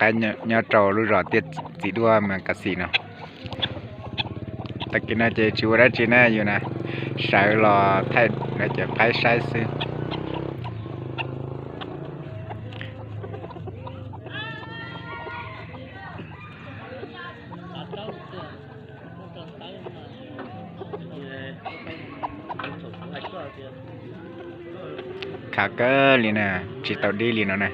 qaib nyob rau lub zos Tiaj Txiv Duaj mas kas xim no. Tag kis no ces tsis ua dab tsi na, yus na sawv los thaij no cov qaib saib xwb. Khav kawg li na, tsis tau dib li no na.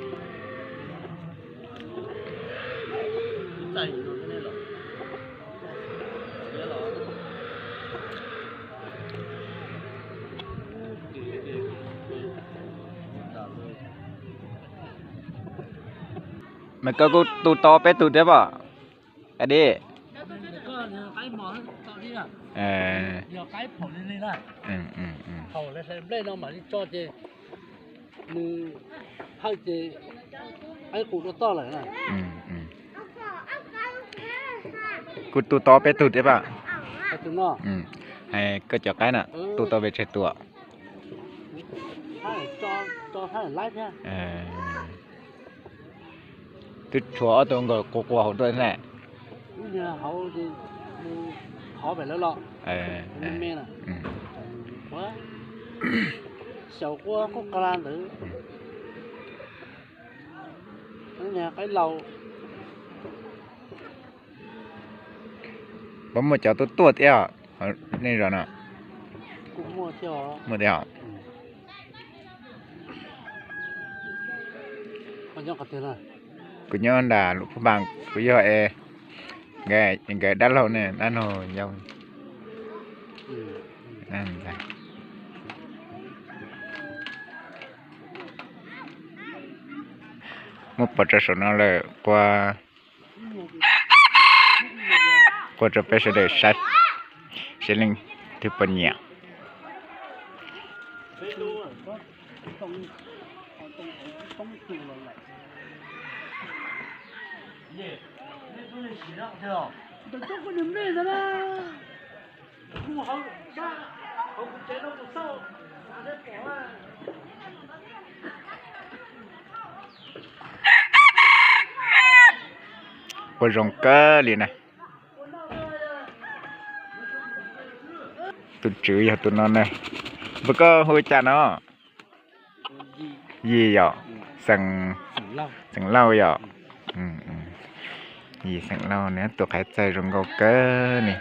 Mas koj kuj tu tau peb tug thiab pom, a di. Kuj tu tau peb tug thiab pom. Koj cov qaib na, tu tau pes tsawg tus? Twb tshuav ob tug nkaus quas quas hauv tuaj na. Xyaum quaj quj qag ntawd, qaib laus. Puas muaj cov tuaj tuaj thiab nej zos no? Muaj thiab os. Kuv nyob nram lub Phu Npas, kuv yog es nkawd dab laug ne, dab laug yau. Muab pov rau saum no lawm, qua, qua rau peb sawv daws saib, seb leej twg puas nyiam. Ua zoo kawg li na. Tus tswv yog tus no na. Npawg koj hu cas no? Yis yom? Xeem Lauj yom? Yis xeem Lauj na, tus qhaiv txaij zoo nkauj kawg li.